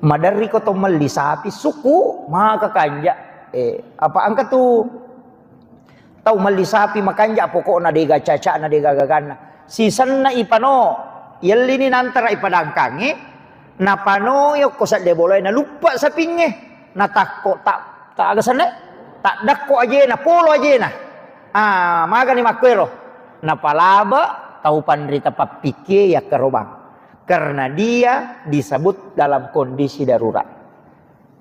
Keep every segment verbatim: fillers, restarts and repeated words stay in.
Maderri ko to melli sapi, suku, maka kanja. Eh, apa engka tu tau melli sapi makanja, pokokna dega cacana, dega gaganna. Sisenna ipano, yellini nantara ipadangkangi, napano yokko sedde boloe, naluppa sapingnge, natakko tak, tak aga senne, tak dakko ajena, polo ajena. Ah, magani makkuero. Napalaba tau panrita pappikkie yakkarobang. Karena dia disebut dalam kondisi darurat.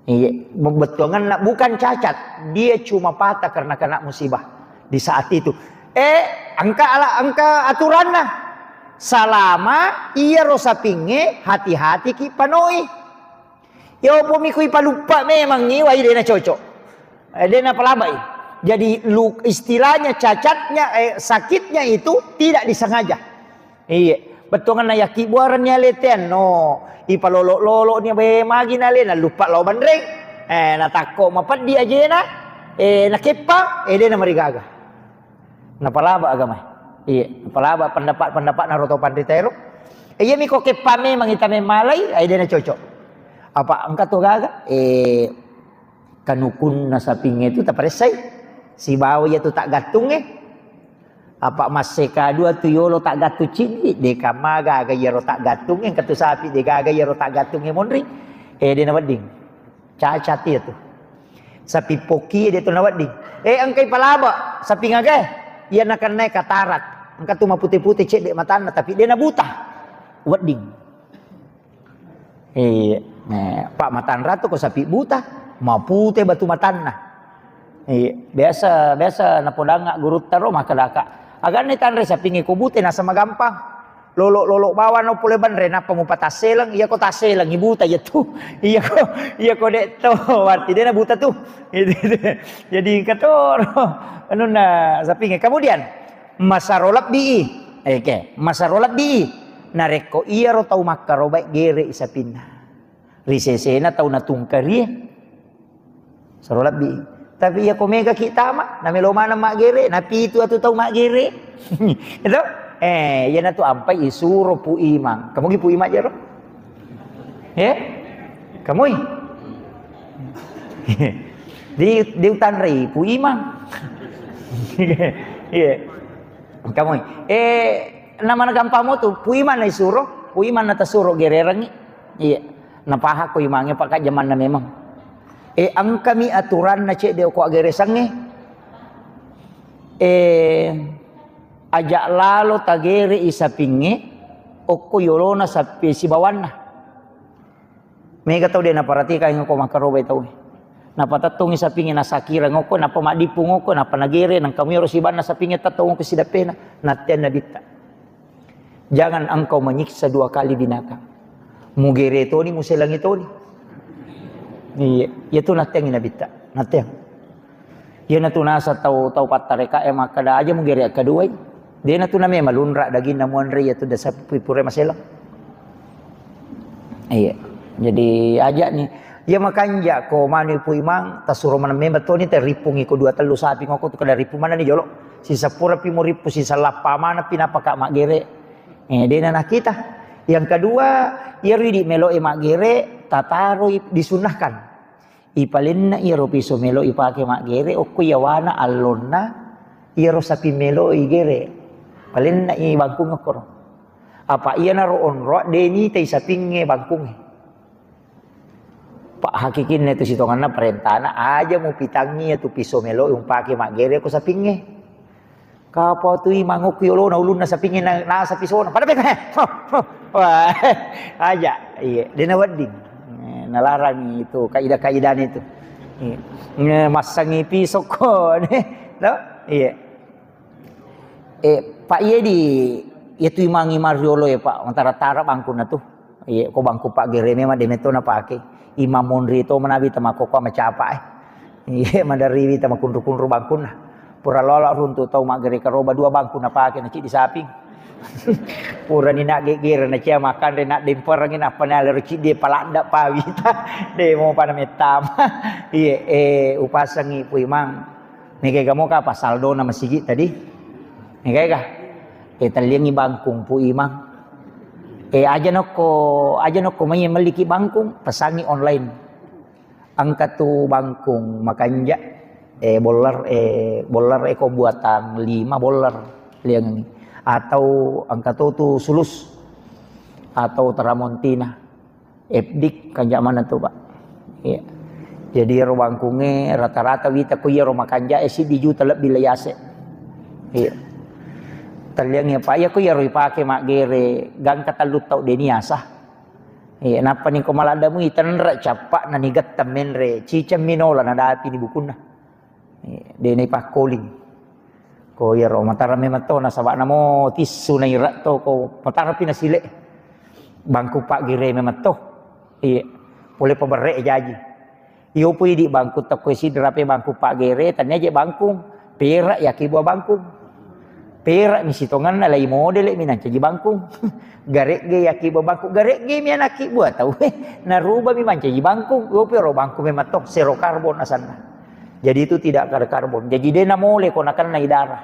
Iya, bettuanganna bukan cacat, dia cuma patah karena kena musibah di saat itu. Eh, engka ala, engka aturanna. Salama iyaro sapingnge, hati-hati ki panoi. Yopo mi kui paluppa memang iwai dena cocok. Eh, dena palabai. Jadi lu, istilahnya cacatnya, eh, sakitnya itu tidak disengaja. Iya, bettuanganna yakki buarenni aletean no. Ipalolo-lolo ni be magi nale, naluppa lao banreng. Eh, natakko mapeddi ajena. Eh, nakeppa, eh, dena marigaga. Napalaba agama. Iya, napalaba pendapat-pendapat naro to panrita ero. Eh, iya miko keppa memang ita memmalai, eh, dena cocok. Apa engka to gaga? Eh, kanukunna sapingnge tu taparessai. Sibawa iya tu taggattungnge. Apa masseka dua tu yolo taggattung ciddi, deka magaga iyaro taggattungnge, engka tu sapi degaga iyaro taggattungnge monri. Eh, dena wedding. Cacat iya tu. Sapi pokki de tu nawedding. Eh, engkai palaba, sapi ngagae. Iya nakennai katarak. Engka tu mapute-pute cedde matanna, tapi dena buta. Wedding. Iya. Nah, Pak Matanra tu ko sapi buta, mapute batu matanna. Iya, biasa, biasa napodanga gurutta ro makkedaka. Aganna tanre sapingnge ko bute nasama gampang. Lolo-lolo bawang no pole banre nappa mupatasseleng, iya ko tasseleng ibuta iya tu. Iya ko, iya ko dek to, berarti dena buta tu. Jadi engka toro anunna sapingnge. Kemudian masaro lebbi. Oke, masaro lebbi. Narekko iyaro tau makkarobai gere i sapinna. Ri sesena tau natungkarie. Saro lebbi. Tapi iya ko mega ki tama, namelo maneng maggere, napitu atu tau maggere. Itu? Eh, iya natu ampai isuro Pu Imang. Kamu ki Pu Imang jero? Eh? Kamui? Di, di utanrei Pu Imang. Iya. Kamui. Eh, namana gampang mo tu, Pu Imang na isuro, Pu Imang na tasuro gererengi. Iya. Napaha ko imangnge, Pak, jamanna memang. Eh, engkami aturanna cedde ko aggeresangnge. Eh, aja lalo tagere i sapingnge, okko yolona sapi sibawanna. Mega tau de naparatikan ko makkarobai tau. Napatettongi sapingnge nasakireng okko, nappa maddippung okko, nappa nagere, nangka muyaro sibanna sapingnge tettong okko sidappena, natteang nabitta. Jangan engkau menyiksa dua kali binatang. Mugere toni, muselangi toni. Iya, iya tu natteangi nabitta. Natteang. Iya natu nasa tau, tau pattareka e makkada aja mugere akkaduai. Dena tu name malunra daginna muanre iya tu dasa pura maselang. Iya. Jadi aja ni. Iya makanja ko manu Pu Imang, tasuro maneng memang toni, teripung iko dua tellu sapi ngoko tu kada ripu mana ni jolo. Sisapura pi muripu, sisallappa mana pi napaka maggere. Eh, dena nakita. Yang kedua, iya ridi melo e maggere, tataroi disunnahkan. Ipalenna iyaro piso melo ipake maggere, okko iyawana allonna iyaro sapi melo igere. Palenna i bangkung okkoro. Apa iyanaro onroa de nitai sapingnge bangkungnge. Pak hakikinna itu sitonganna parentana aja mupitangi iyatu piso melo umpake maggere ko sapingnge. Kapau tu imang okko yolona ulunna sapingnge na, nasa pisona. Pada beko, he. Ho, ho. Wah, aja. Iya, dena wedding. Eh, nalarang itu kaidah-kaidahnya itu. Iya. Nge, massangi pisau ko, deh. Lo? Iya. Eh, Pak, iya di, iya tu imang-imang riolo ya, Pak. Mantara-tara bangkuna tu. Iya, ko bangku paggere memang de metto napake. Imang monri to manabi tamakkokkoe macapa e. Iya, maderriwi tamakunru-kunru bangkunna. Pura lolo runtu tau maggere karoba dua bangku napake na ciddi saping. Purani naggegere na cia makanre naddemperengi nappa nalero ciddi paladda pawita. De mopa namettama. Iya, eh, upasengi Pu Imang. Megaga moka apa saldona masigi tadi? Megaga? Eh, telliangi bangkung Pu Imang. Eh, aja nokko, aja nokko mai melliki bangkung, pesangi online. Engka tu bangkung makanja, eh, boller, eh, boller eko buatan lima boller liangengi. Atau engka to tu sulus atau teramontina. F D kanja mana tu, Pak? Iya. Jadi ero bangkunge rata-rata wita ko iyaro makanja e siddi juta lebbi lei ase. Iya. Telliangi apa iya ko iyaro ipake maggere gangka tellu tau deni asa. Iya, nappa ni ko maladda mui tenre cappa na ni getta menre ciceng minola na dapi ni bukunna. Iya, dena ipakkoling. Ko iyaro matara memang to nasaba namo tissu na ira to ko matara pi nasile. Bangku paggere memang to. Iya, pole paberre jaji. Iyo pui di bangku tokko sidra pe bangku paggere tania je bangkung. Perak yaki buah bangkung. Perak mi sitonganna lai modele mi nancaji bangkung. Garegge yaki buah bangkung. Garegge mi anakki buah tau. Naruba mi mancaji bangkung. Iyo pi ro bangkung memang to. Zero karbon asanna. Jadi itu tidak ada karbon. Jadi de namole ko nakennai darah.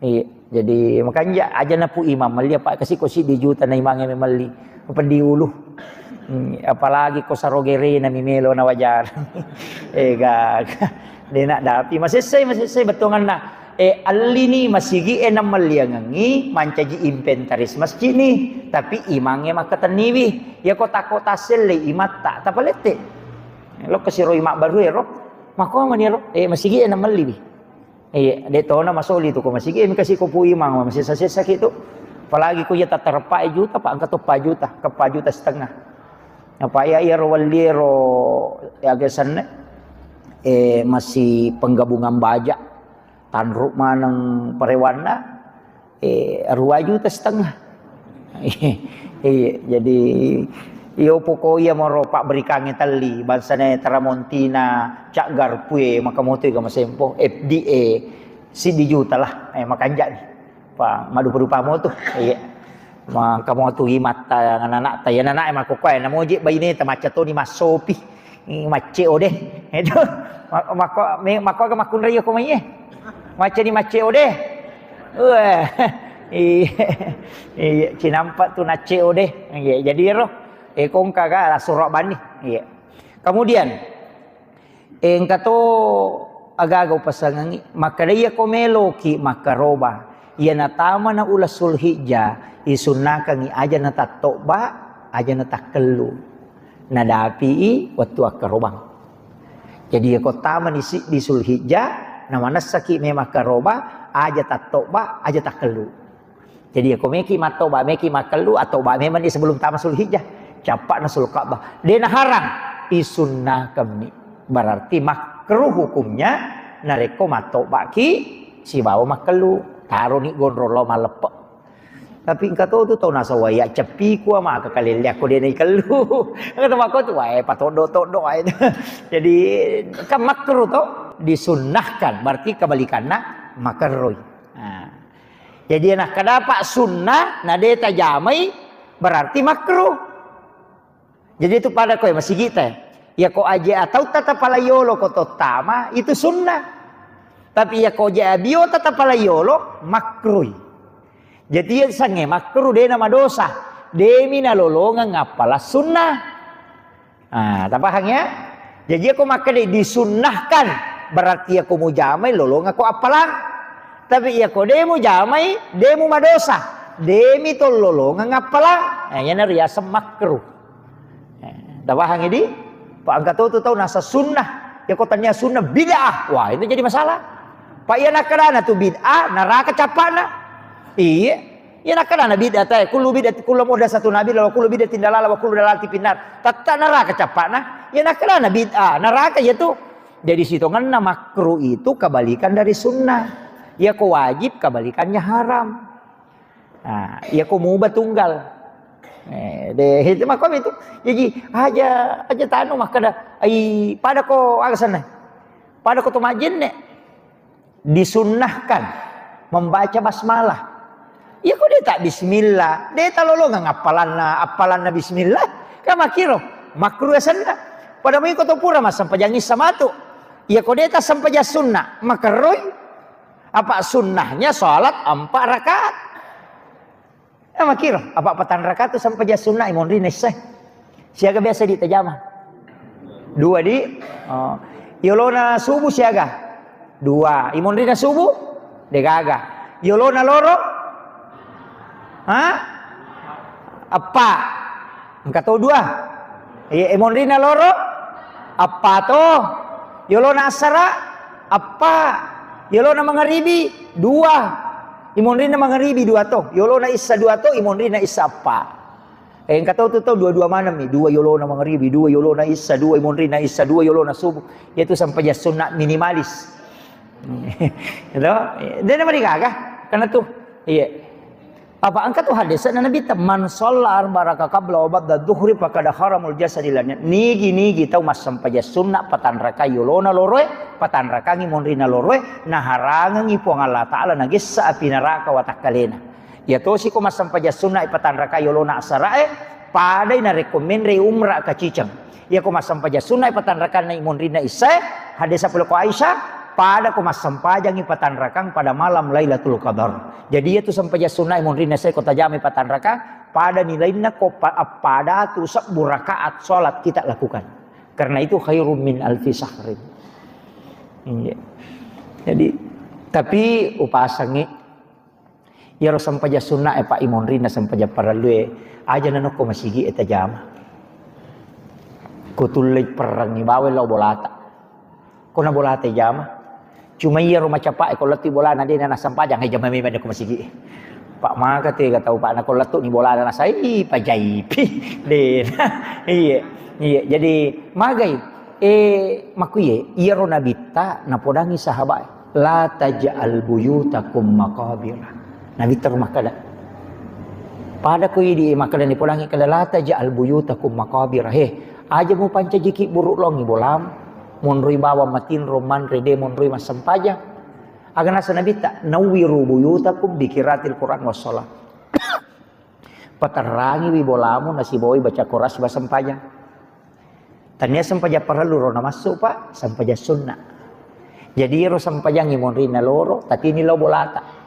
Iya, jadi makanja aja napu imang melli apa kasi ko siddi juta na imangnge melli. Peddi ulu. Hmm, apalagi ko sarogerena mi melo na wajar. Ega. De nak dapi masessai, masessai bettuanganna. Eh, allini masigi e namelliangengi mancaji inventaris masjid ni. Tapi imangnge makkatenniwi. Ya ko tako tasselle imatta tapalette. Lo kesiro imak baru ero. Mako mani ero. Eh, masigi e namelliwi. Iya, de tona masoli tu ko masigi, mi kasi ko pui mang, masessa-sessa ki tu. Apalagi ko iya tatareppa juta, pa engka to pa juta, ke pa juta setengah. Apa iya iya ro walli ro ya gesanne, eh, masih penggabungan baja, tanruk maneng parewanna, eh, dua juta setengah. Iya, jadi iyo poko iya moro pabberikangnge telli, bangsana Tramontina, Cak Garpue, maka moto ga masempo, F D A, siddi juta lah, eh, makanja ni. Pa, madupa-dupa moto, iya. Maka moto imatta, anak-anak, ya anak-anak, mako kue, namoji baine, tamaca toni massopi. Ih, macce ode. Itu. Ma-, mako, me-, mako aga makkunrai ko mai, eh. Macce ni macce ode. Wah. Iya. Iya, cinampa tu nacce ode. Iya, jadi ro. Eh, kongka ga la surok bani. Iya. Kemudian, eh, engka to aga-aga upasangengi. Makkeda iya ko meloki makkaroba. Iya natama na ula Sulhijjah, isunnakangi aja na tattobba, aja na takkellu. Nadapi'i wettu akkarobang. Jadi, yako tamani siddi Sulhijjah, namanessaki memang akkaroba, aja tattobba, aja takkellu. Jadi, yako meki mattoba, meki makkellu, attoba memang ni sebelum tama Sulhijjah. Cappa'na Sulka'bah. De naharang, isunnakammi. Berarti makruh hukumnya, narekko mattobaki sibawa makkellu. Taroni gondrong lao malleppe. Tapi engka to tu tau nasawai, ya ceppiku ama ke kalelle aku de naikellu. Engka to makko tu, wae, patoddo-toddo wae. Jadi, kan makruh to, disunnahkan, berarti kebalikanna makerroi. Nah. Jadi, nakkeda pa sunnah, na de tajamai, berarti makruh. Jadi itu pada koe masigita. Yako aje atau tata pala yolo ko tottama, itu sunnah. Tapi yako aje abio tata pala yolo, makruh. Jadi iya sange makruh, de na madosa. Demi nalolongeng appala sunnah. Ah, tapahang ya? Jadi yako makkeda disunnahkan, berarti yako mujamai lolongeng ko appalang. Tapi yako de mujamai, de mu madosa. Demi to lolongeng appalang. Eh, yana riaseng makruh. Eh, tapahang idi? Pa engka to tu tau nasa sunnah. Yako tania sunnah bid'ah. Wah, itu jadi masalah. Pa iya nakkadana tu bid'ah, neraka cappana. Iya. Iya nakkadana bid'ah tae, kullu bid'ah, kullu muhdatsatin bid'ah, wa kullu bid'atin dalalah, wa kullu dalalatin finnar. Tetta neraka cappana. Iya nakkadana bid'ah, neraka iya tu. Jadi sitongenna makruh itu kebalikan dari sunnah. Yako wajib kebalikannya haram. Nah, iya ko muba tunggal. Eh, de, itu makko itu. Jadi, aja, aja tanu makkeda, ai, pada ko aga senna. Pada ko to majenne. Disunnahkan membaca basmalah. Iya ko de tak bismillah, de talolongeng appalanna, appalanna bismillah. Kan makkiro, makruh asenna. Pada mui ko to pura massempajang issa matu. Iya ko de tassempajang sunnah, makerroi. Apa sunnahnya salat empat rakaat. Nah, makiro, apa patanraka tu sampajang sunna imonrinna issae. Siaga biasa ditajama? Dua di. Oh. Yolona subuh siaga? Dua. Imonrinna subuh? Degaga. Yolona loro? Ha? Eppa. Engka to dua. Iya, imonrinna loro? Eppa to. Yolona asara? Eppa. Yolona mangaribi? Dua. Imonrinna mangaribi dua to. Yolona issa dua to, imonrinna issa eppa. Eh, engka tau tu tau dua-dua maneng mi, dua yolona mangaribi, dua yolona issa, dua imonrinna issa, dua yolona subuh. Iyatu sampajang sunna minimalis. Gitu? Dia nama digaga, karena tu. Iya. Apa engka tu hadis na Nabi ta, "Man shalla arba raka qabla wa ba'da dhuhri faqad haramul jasadi lanya." Nigi-nigi tau massampajang sunna patanrakai yolona loroe, patanrakangi monrinna loroe, naharangengi Puang Allah Ta'ala nagessa api neraka watakkalena. Iya tosi ko massampajang sunna ipatanrakai yolona asarae, padai narekko menre umrah ka Ciceng. Iya ko massampajang sunna ipatanrakanna imonrinna issae, hadis pole ko Aisyah, pada ko massampajang ipatanrakang pada malam Lailatul Qadar. Jadi iya tu sampajang sunna imonrinna issae ko tajama ipatanrakang, pada nilainna ko pa-, pada tu sebbu rakaat salat kita lakukan. Karena itu khairum min alfi syahrin. Iya. Jadi, tapi upasangi Iyaro sempajang sunna e, Pak, imonrinna sempajang parellu e, aja nanokko masigi e tajama. Ko tullei perrangi bawang lao bolata. Ko na bolata jama. Cuma iyaro macapa e, ko lettu bolana de na nassempajang, e jama memang ko masigi e. Pak, maka tega tau, Pak, na ko lettu ni bolana nasai pajaipi. De. Iya. Iya, jadi magai. Eh, makkuye, iyaro nabitta napodangi sahabat e, "La taj'al buyutakum maqabira." Nabitta ro makkeda, pada ko idi makkeda nipodangi keda, "La taj'al buyutakum maqabira." He, aja mupancajiki buru longi bolam, monroi bawang matinro manre de monroi massempajang. Aga nasa nabitta, "Nawwiru buyutakum bikiratil Quran wassalah." Paterrangiwi bolamu nasibawai baca Quran siba sempajang. Tania sempajang parellu ro namassu, Pak, sempajang sunna. Jadi ro sempajang imonrinna loro, tatini lao bolata.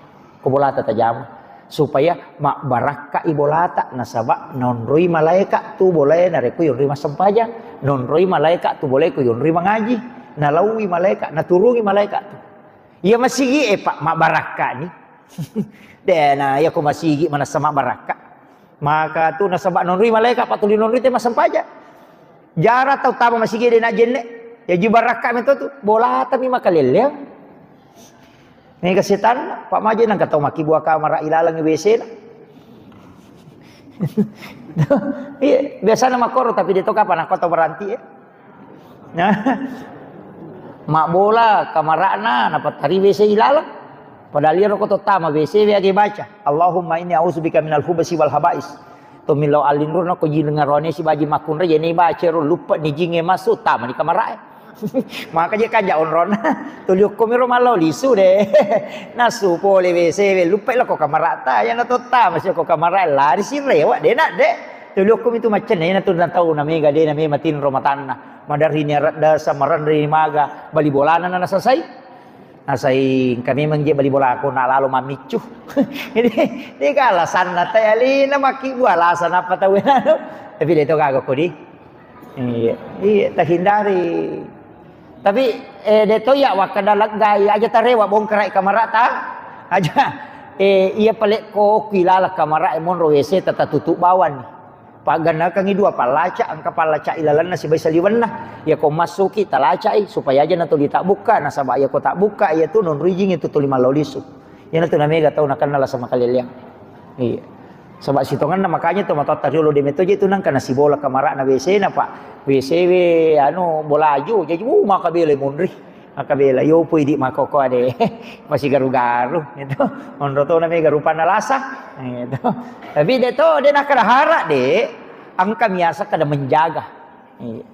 Ko bolata tajama. Supaya mabbarakka i bolata, nasaba naonroi malaeka tu bolae narekko yonroi massempajang, naonroi malaeka tu bolae ko yonroi mangaji, nalaui malaeka, naturungi malaeka tu. Iya masigi e, Pak, mabbarakka ni. De na, iya ko masigi manassa mabbarakka. Maka tu nasaba nonroi malaeka, Pak, tuli nonroi te massempajang. Jara tau tama masigi de na jenne. Ya ji barakka meto tu. Bolata mi makalelleang. Mega setan, Pak, maje nang katau makkibua kamara ilalang W C na. Iya, biasana makkoro, tapi de to kapang nakko tau beranti e. Nah, mabbola kamara'na napattari W C ilalang. Padahal iyaro ko tottama W C we age baca, "Allahumma inni a'udzubika minal khubasi wal habais." Tommi lao allinro nako jiling arone sibaji makkunrai, jene baca ro luppe ni jinge masuk, tama ni kamara'e. Maka je kaja onrona. Tuli okko miro mallo lisu de. Nasu pole W C we luppe lako kamara'ta, yana tottama si ko kamara'e, lari si rewa de nak de. Tuli okko mitu maccenne, yana tu natau na mega de na mema tinro matanna. Madarri ni aradda samaranri maga bali bolana na nasasai. Nasai engka memang je bali bolako na lalo mammiccu. Jadi, de ka alasanna tai alina makkibua alasan apa tau anu. Tapi de to gaga kodi. Iya, iya, tahindari. Tapi, eh, de to ya wakkada leggai aja tarewa bongkarai kamarata. Aja, eh, iya palekko ku ilalang kamara e monro W C tata tutup bawang ni. Paggannakangngi dua pallaca, engka pallaca ilalenna sibawa saliwenna. Iyako massuki, talacai, supaya aja natuli tabbukka, nasaba iyako tabbukka, iyatu nonroi jingi tu tuli mallao lisu. Iyanatu namega tau nakenna lasa makaleleang. Iya. Saba sitongenna makanya to matoatta riolo de meto je tu nangka nasibola kamara'na W C na, Pak. W C we anu bolaju, jaji, uh, maka bela monri. Makkabela, yo pui di makkokkoe de. Masigaru-garu, gitu. Onro tona mega rupanna lasa, gitu. Tapi de to, de nakkeda hara de, engka miasa kada menjaga. Iya.